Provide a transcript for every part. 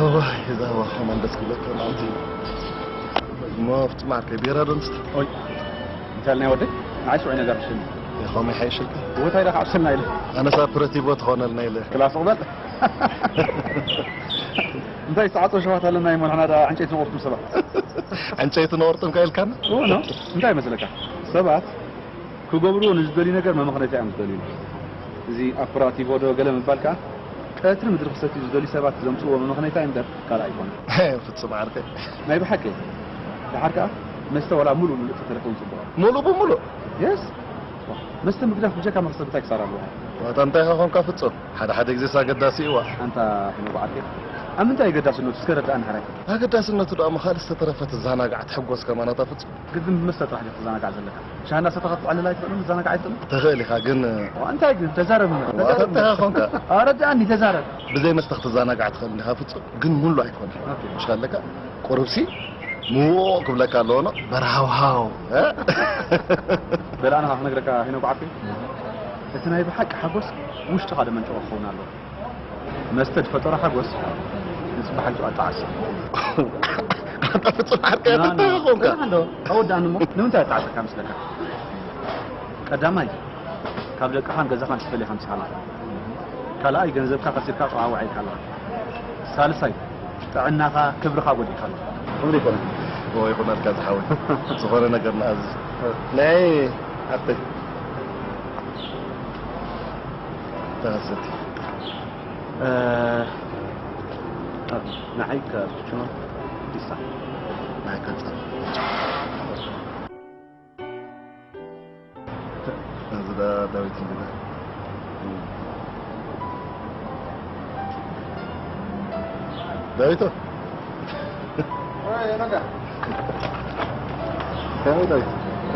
እዋይ፣ እዛ ዋ ከማን ደስ ክብለካ ማለት እዩ። እሞ ፍጹም ዓርከይ፣ ቢራ ዶ ንስተ? ኦይ፣ እንታይ ኢልና ወደይ? ንዓይ ስውዕ ነገር ሽም። የኸመይ ሓይሽልካ? ቦታ ኢለ ከዓ ኣብሰልና ኢለ። ኣነስ ኣፕረቲቮ ትኾነልና ኢለ። ክላስ ቅበል። እንታይ ዝተዓጸው ሸዋት ኣለና እሞ ንሕና ደኣ ዕንጨይቲ ንቑርጥም ሰባት። ዕንጨይቲ ንቑርጥም ከ ኢልካና? እዎ፣ ኖ። እንታይ ይመስለካ? ሰባት ክገብርዎ ንዝደልዩ ነገር መመኽነይታ እዮም ዝደልዩ። እዚ ኣፕራቲቮ ዶ ገለ ምባል ከኣ ቀትሪ ምድሪ ክሰትዩ ዝደልዩ ሰባት ዘምጽእዎ መመኽነይታ እዩ እምበር ካልእ ኣይኮነን። ፍጹም ዓርከይ። ናይ ብሓቂ። ደሓር ከኣ መስተ ዋላ ሙሉእ ሙሉእ ተተረፈ እውን ጽቡቕ። ሙሉእ ብሙሉእ? የስ። መስተ ምግዳፍ ብጀካ መኽሰብ እንታይ ክሳራ ኣለዎ? ዋታ እንታይ ኢኻ ኾንካ ፍጹም? ሓደ ሓደ ግዜስ ኣገዳሲ እዩ። ኣንታ ሄኖክ ዓርከይ፣ ኣብ ምንታይ ኣገዳስነቱ እስከ ረዳእኒ ሓራይ? ኣገዳስነቱ ደኣ እሞ ካልእ ዝተረፈ ትዘናጋዕ ትሕጎስ ከማን ኣታ ፍጹም። ግድን ብመስተ ጥራሕ ዲኻ ትዘናጋዕ ዘለካ? ሻሂ እናሰተኻ ክትዕልል ኣይትኽእልን? ትዘናጋዕ ኣይትኽእልን? ትኽእል ኢኻ፣ ግን ዋ፣ እንታይ ግን? ተዛረብ እሞ፣ ዋታ ተዛረብ እንታይ እሞ። ኾንካ? ኣረድኣኒ፣ ተዛረብ። ብዘይ መስተ ክትዘናጋዕ ትኽእል እንዲኻ ፍጹም፣ ግን ሙሉ ኣይኮነን። ኦኬ። ምሽ ኣለካ? ቁሩብሲ ምውቕ ክብለካ ኣለዎ፣ ኖ? በርሃውሃው፣ እ? በል ኣነ ኸዓ ክነግረካ ሄኖክ ዓርከይ፣ እቲ ናይ ብሓቂ ሓጎስ ውሽጥኻ ደመንጭቖ ክኸውን ኣለዎ። መስተ ዝፈጠሮ ሓጎስ ንጽባሕ ኣይትኣጣዕስ። ኣንታ ፍጹም ዓርከይ፣ ና፣ ና፣ ኣንታ ኾንካ። ና፣ ና፣ ኣወዳእኒ እሞ፣ ንምንታይ ኣጣዕሰካ መስለካ? ቀዳማይ፣ ካብ ደቅኻን ገዛኻን ትፈልየ ከም ሰኣና። ካልኣይ፣ ገንዘብካ ከሲርካ ጽዋዕ ውዒልካ ኣለኻ። ሳልሳይ፣ ጥዕናኻ፣ ክብርኻ ጎዲልካ ኣለኻ። ክብሪ ይኹን። እዎ፣ ይኹነልካ ዝሓወይ። ዝኾነ ነገር ንኣዝዝ። ናይ ኣተይ። ተኸሰቲ። እ፣ ንዓይ ካፕቹኖ ዲሳ። ናይ ካፕቹኖ። እዚ ዳ-፣ ዳዊት እንዲና። ዳዊቶ። ወይ፣ ነጋ። ከመይ ዳዊት?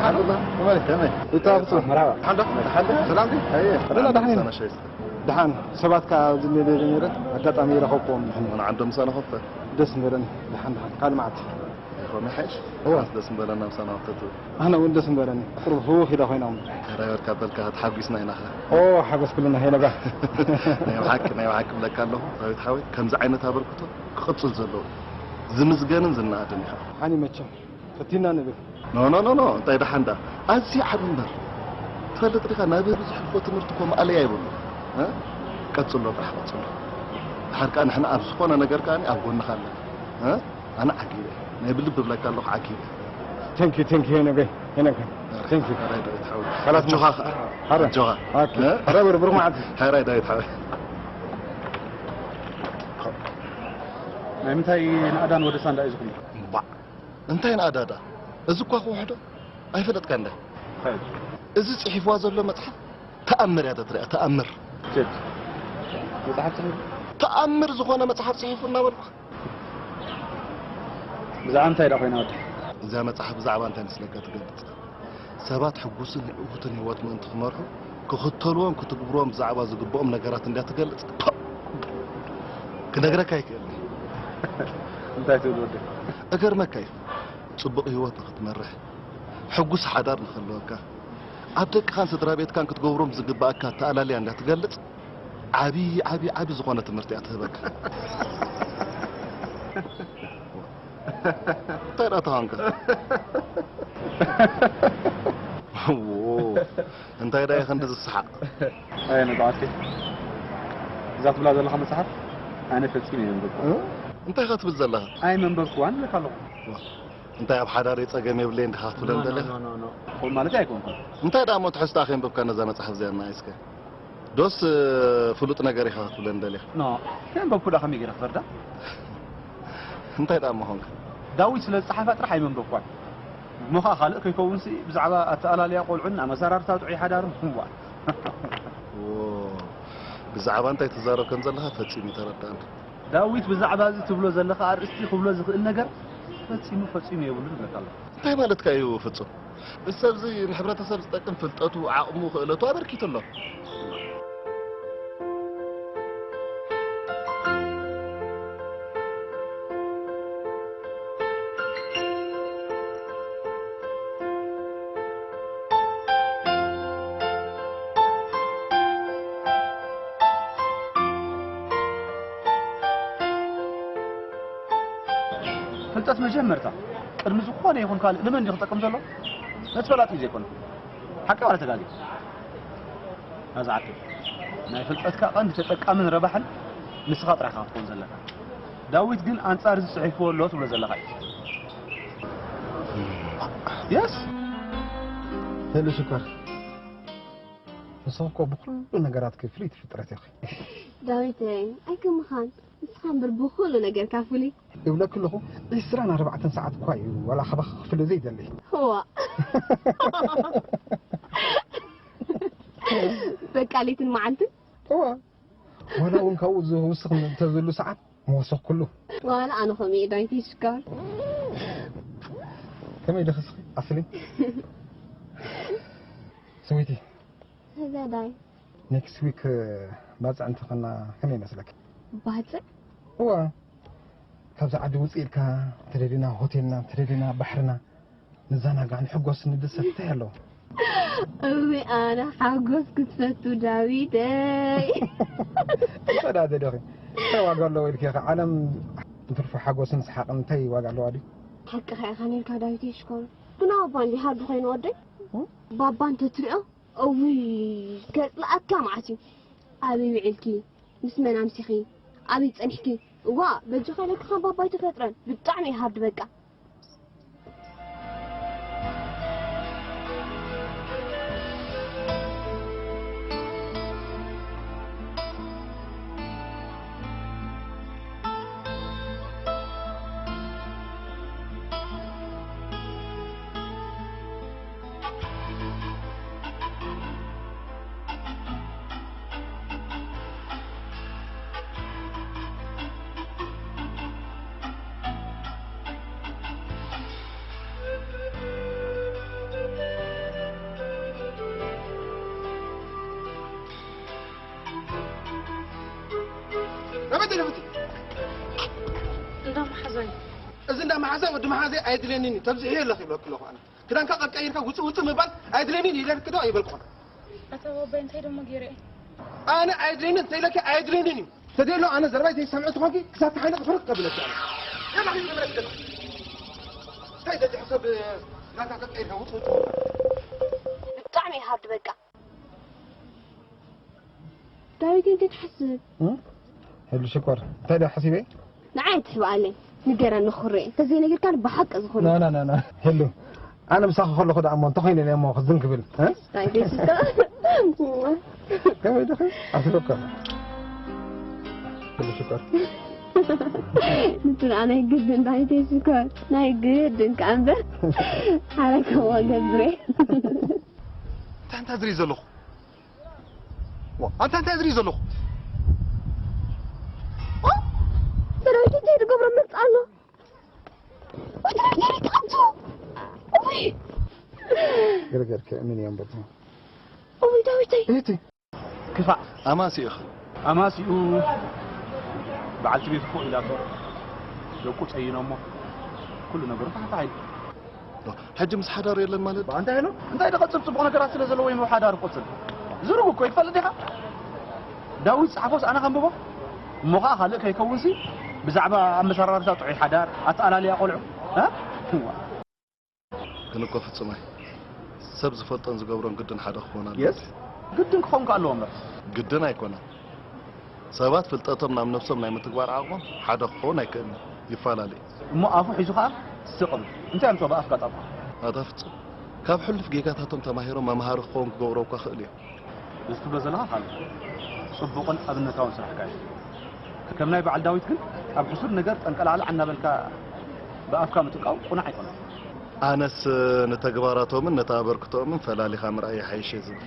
ሓንዶ? ከመይ? ከመይ? ይታወቅ። መርሓባ። ሓንዶ? ሓንዶ? ሰላም ዲ? ኣየ። ደህና፣ ደህና። ሰላም፣ ሻይስ። ደሓን፣ ሰባት ከኣ ኣብዚ ሜዳ ነይረ፣ ኣጋጣሚ ረኸብክዎም። ንሕና ዓንዶም ምሳና ኸፍተ። ደስ ምበለኒ፣ ደሓን፣ ደሓን፣ ካልእ መዓልቲ። ይኾን ይሓይሽ? እወ። ኣስ ደስ ምበለና ምሳና ኸፍተ ትብል። ኣነ እውን ደስ ምበለኒ፣ ቁሩብ ህውኽ ኢለ ኮይኖም። ሕራይ ወርካ በልካ፣ ተሓጒስና ኢና ኸ። ኦ፣ ሓጎስ ኩልና፣ ሄኖጋ። ናይ ብሓቂ፣ ናይ ብሓቂ እብለካ ኣለኹ፣ ዳዊት ሓወይ፣ ከምዚ ዓይነት ኣበርክቶ ክቕጽል ዘለዎ፣ ዝምስገንን ዝነኣድን ኢኻ። ሓኒ መቸም። ፈቲና ንብል። ኖ፣ ኖ፣ ኖ፣ ኖ፣ እንታይ ደሓን ደኣ? ኣዝዩ ዓቢ እምበር። ትፈልጥ ዲኻ፣ ናብ ህዝቢ ዘሕልፎ ትምህርቲ እኮ ማእለያ የብሉ። እ? ቀጽሎ ጥራሕ፣ ቀጽሎ። ድሓር ከኣ ንሕና ኣብ ዝኾነ ነገር ከኣ ኣብ ጎንኻ ኣለና። እ? ኣነ ዓጊበ። ናይ ብልቢ እብለካ ኣለኹ፣ ዓጊበ። Thank you፣ thank you፣ ሄኖገይ፣ ሄኖገይ። Thank you። ራይት፣ ራይት፣ ሓወይ። ካላት ኣጆኻ ኸኣ። ሓረ። ኣጆኻ። ኦኬ። እ? ሓረ፣ ብሩኽ መዓልቲ። ሓረ፣ ዳዊት ሓወይ። ናይ ምንታይ ንኣዳን ወደ ሳንዳ እዩ ዝኹን? እምባዕ። እንታይ ንኣዳዳ? እዚ እኳ ክውሕዶ ኣይፈለጥካ እንዳ። እንታይ? እዚ ጽሒፍዋ ዘሎ መጽሓፍ ተኣምር እያ ተትሪኣ፣ ተኣምር። ሸት። መጽሓፍ ጽሒፍ? ተኣምር ዝኾነ መጽሓፍ ጽሒፉ እናበልኩ። ብዛዕባ እንታይ ደኣ ኮይና ወዲ? እዛ መጽሓፍ ብዛዕባ እንታይ መስለካ ትገልጽ? ሰባት ሕጉስን ዕዉትን ህይወት ምእንቲ ክመርሑ፣ ክኽተልዎን ክትግብርዎን ብዛዕባ ዝግብኦም ነገራት እንድያ ትገልጽ። ፖ! ክነግረካ ኣይክእልን። እንታይ ትብል ወዲ? እገርመካ እዩ። ጽቡቕ ህይወት ንኽትመርሕ፣ ሕጉስ ሓዳር ንኽህልወካ፣ ኣብ ደቅኻን ስድራ ቤትካን ክትገብሮም ዝግብኣካ ኣተኣላልያ እንድያ ትገልጽ። ዓቢ፣ ዓቢ፣ ዓቢ ዝኾነ ትምህርቲ እያ ትህበካ። እንታይ ደኣ ተኾንካ? እዎ፣ እንታይ ደኣ እዩ ክንዲ ዝሰሓቕ? ኣይ፣ ነጻዋትኪ። እዛ ትብላ ዘለኻ መጽሓፍ ኣነ ፈጺመ እየ መንበብኩዋ። እ? እንታይ ኢኻ ትብል ዘለኻ? ኣይ፣ መንበብኩዋን እብለካ ኣለኹ። ዋ፣ እንታይ ኣብ ሓዳረይ ጸገም የብለይን ዲኻ ክትብለኒ ኖ፣ ኖ፣ ደሊኻ? ኖ፣ ኖ፣ ኖ። ከምኡ ማለት ኣይኮንኩን። እንታይ ደኣ እሞ ትሕዝቶኣ ከየንበብካ ነዛ መጽሓፍ እዚኣ ንዓይ እስከ? ዶስ ፍሉጥ ነገር ኢኻ ክትብለኒ ደሊኻ? ኖ፣ ከየንበብኩ ደኣ ከመይ ገይረ ክፈርዳ? እንታይ ደኣ እሞ ኾንካ? ዳዊት ስለ ዝጸሓፋ ጥራሕ ኣይመንበብኳን። እሞ ኸኣ ካልእ ከይከውንሲ ብዛዕባ ኣተኣላልያ ቆልዑን ኣመሰራርታ ጥዑይ ሓዳርን እዋ። ዎ፣ ብዛዕባ እንታይ ትዛረብ ከም ዘለኻ ፈጺሙ ይተረዳእኒ። ዳዊት ብዛዕባ እዚ ትብሎ ዘለኻ ኣርእስቲ ክብሎ ዝኽእል ነገር ፈጺሙ ፈጺሙ የብሉን እብለካ ኣለኹ። እንታይ ማለትካ እዩ ፍጹም? እዚ ሰብዚ ንሕብረተሰብ ዝጠቅም ፍልጠቱ፣ ዓቕሙ፣ ክእለቱ ኣበርኪቱ ኣሎ። ፍልጠት መጀመርታ ቅድሚ ዝኾነ ይኹን ካልእ ንመን ድዩ ክጠቅም ዘሎ? ነቲ ፈላጢ ዘይኮነ። ሓቂ ዋላ ተጋግየ? ናዛ ዓርከይ፣ ናይ ፍልጠትካ ቀንዲ ተጠቃምን ረባሕን ንስኻ ጥራይ ኢኻ ክትኮን ዘለካ። ዳዊት ግን ኣንጻር እዚ ጽሒፍዎ ኣሎ ትብሎ ዘለኻ እዩ። የስ። ሄሉ ሽኮር፣ ንስኺ እኮ ብኹሉ ነገራትኪ ፍልይቲ ፍጥረት ኢኺ። ዳዊተይ ኣይከምኻን፣ ንስኻ እምበር ብኹሉ ነገርካ ፍሉይ። ይብለኪ ኣለኹ፣ ዕስራን ኣርባዕተን ሰዓት እኳ እዩ ዋላ ካባኺ ክፍለ ዘይደሊ። እዋ። በቃ ለይትን መዓልትን። እዋ። ዋላ እውን ካብኡ ዝውስኽ እንተዝህሉ ሰዓት ምወሰኽኩሉ። ዋላ ኣነ ከምኡ እየ ዳዊት ይሽካር። ከመይ ዲኺ እስኺ ኣስሊ? ስዊቲ። ህዘዳይ። ኔክስት ዊክ ባፅዕ እንተኾና ከመይ ይመስለኪ? ባፅዕ? እዋ። ካብዚ ዓዲ ውፅእ ኢልካ እንተደሊና ሆቴልና፣ እንተደሊና ባሕርና፣ ንዘናጋዕ፣ ንሕጎስ፣ ንድሰት እንታይ ኣሎ? እውይ ኣነ ሓጎስ ክትፈቱ ዳዊተይ። ተዳደ ዶኺ እንታይ ዋጋ ኣለዎ ኢልኪ ኢኺ? ዓለም እንትርፎ ሓጎስን ሰሓቕን እንታይ ዋጋ ኣለዋ ድዩ? ሓቅኻ ኢኻ ነርካ ዳዊተይ ሽኮር። ግና ባባ እንዲ ሃርድ ኮይኑ ወደይ። ባባ እንተትሪኦ እውይ ከጽልኣካ መዓት እዩ። ኣበይ ውዒልኪ? ምስ መን ኣምሲኺ? ኣበይ ጸኒሕኪ? እዋ በጃኻ ኢለካ ካብ ባባ ኣይተፈጥረን። ብጣዕሚ እዩ ሃርድ በቃ። ናበይ ደለኹ? እንዳ መሓዛይ። እዚ እንዳ መሓዛይ ወዲ መሓዛይ ኣየድልየንን እዩ፣ ተብዝሕዮ ኣለኺ ይብለኪ ኣለኹ ኣነ። ክዳንካ ቀቀይርካ ውፅእ ውፅእ ምባል ኣየድልየንን እዩ ኢለኪ ዶ ኣይበልኩን? ኣታ ባባይ እንታይ ደሞ ገይረ እየ? ኣነ ኣየድልየንን እንተኢለኪ ኣየድልየንን እዩ። ተደሎ ኣነ ዘረባይ ዘይሰምዕ ተኾንኪ ክሳብ ተሓነቂ ፍርቅ ከብለኪ ኣነ። የላ ኺድ ንብረት ገዛ። እንታይ ደድሕሰብ ክዳንካ ቀቀይርካ ውፅእ ውፅእ ምባል? ብጣዕሚ እዩ ሃርድ በቃ። ዳዊት እንታይ ትሓስብ? ሄሉ ሽኮር እንታይ ደኣ ሓሲበ? ንዓይ ትሕብኣለይ ንገረኒ ክሬ እንተዘይነገርካኒ ብሓቂ ዝኾነ ና ና ና ና ሄሉ ኣነ ምሳኺ ከለኹ ደኣ እሞ እንተኾይነ እሞ ክዝን ክብል እ? ዳዊት ሽኮር ከመይ ዲኺ? ኣስበካ ሄሉ ሽኮር ንቱ ደኣ ናይ ግድን ዳዊት ሽኮር ናይ ግድን ከኣ እምበር ሓረከዋ ገብሬ እንታይ እንታይ ዝርኢ ዘለኹ ኣንታ እንታይ ዝርኢ ዘለኹ ሰራዊት እንታይ ዝገብሮ መፅእ ኣሎ ገርገር ከእምን እዮም በትሞ እውይ ዳዊተይ እቲ ክፋእ ኣማሲኡ ኢኻ ኣማሲኡ በዓልቲ ቤት እኮ ኢላቶ ደቁ ፀይኖሞ ኩሉ ነገሩ ተሓታሒሉ ሕጂ ምስ ሓዳር የለን ማለት እንታይ ኢሉ እንታይ ደቐፅል ፅቡቕ ነገራት ስለ ዘለዎ እዩ ሓዳር ቆፅል ዝሩብ እኮ ይትፈልጥ ዲኻ ዳዊት ፀሓፎስ ኣነ ከንብቦ እሞ ከዓ ካልእ ከይከውንሲ ብዛዕባ ኣመሰራርታ ጥዑይ ሓዳር ኣተኣላልያ ቆልዑ ግን እኮ ፍጹም ኣይ ሰብ ዝፈልጦን ዝገብሮን ግድን ሓደ ክኾን ኣለዎ። የስ ግድን ክኾን ከ ኣለዎ እምበር። ግድን ኣይኮነን። ሰባት ፍልጠቶም ናብ ነብሶም ናይ ምትግባር ዓቕሞም ሓደ ክኸውን ኣይክእልን እዩ። ይፈላለ እዩ። እሞ ኣፉ ሒዙ ኸኣ ስቕ እብል። እንታይ ኣምጽኦ ብኣፍካ ጣብቋ? ኣታ ፍጹም ካብ ሕሉፍ ጌጋታቶም ተማሂሮም መምሃሪ ክኸውን ክገብሮ እኳ ክእል እዮም። እዚ ትብሎ ዘለኻ ካልእ ጽቡቕን ኣብነታውን ስራሕካ እዩ። ከም ናይ በዓል ዳዊት ግን ኣብ ሕሱር ነገር ጠንቀላዕላዕ እናበልካ ብኣፍካ ምጥቃው ቁኑዕ ኣይኮነን። ኣነስ ንተግባራቶምን ነቲ ኣበርክቶኦምን ፈላሊኻ ምርኣይ ይሓይሽ እየ ዝብል።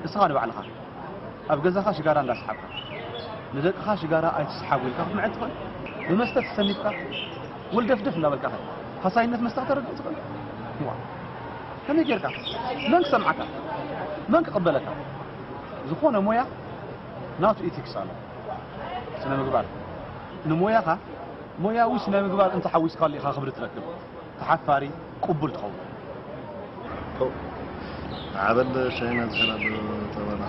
ንስኻ ንባዕልኻ ኣብ ገዛኻ ሽጋራ እንዳሰሓብካ፣ ንደቅኻ ሽጋራ ኣይትስሓቡ ኢልካ ክትምዕድ ትኽእል? ብመስተ ተሰኒፍካ ውልደፍደፍ እንዳበልካ ኸ ሃሳይነት መስተ ክተረድእ ትኽእል? ዋ፣ ከመይ ጌርካ? መን ክሰምዓካ? መን ክቕበለካ? ዝኾነ ሞያ ናቱ ኢቲክስ ኣሎ። ስነ ምግባር ንሞያኻ ሞያዊ ስነ ምግባር እንተሓዊስካሉ ኢኻ ክብሪ ትረክብ። ተሓፋሪ፣ ቅቡል ትኸውን። ዓበል ሻይና ዝሕላ ዶ ጠበና?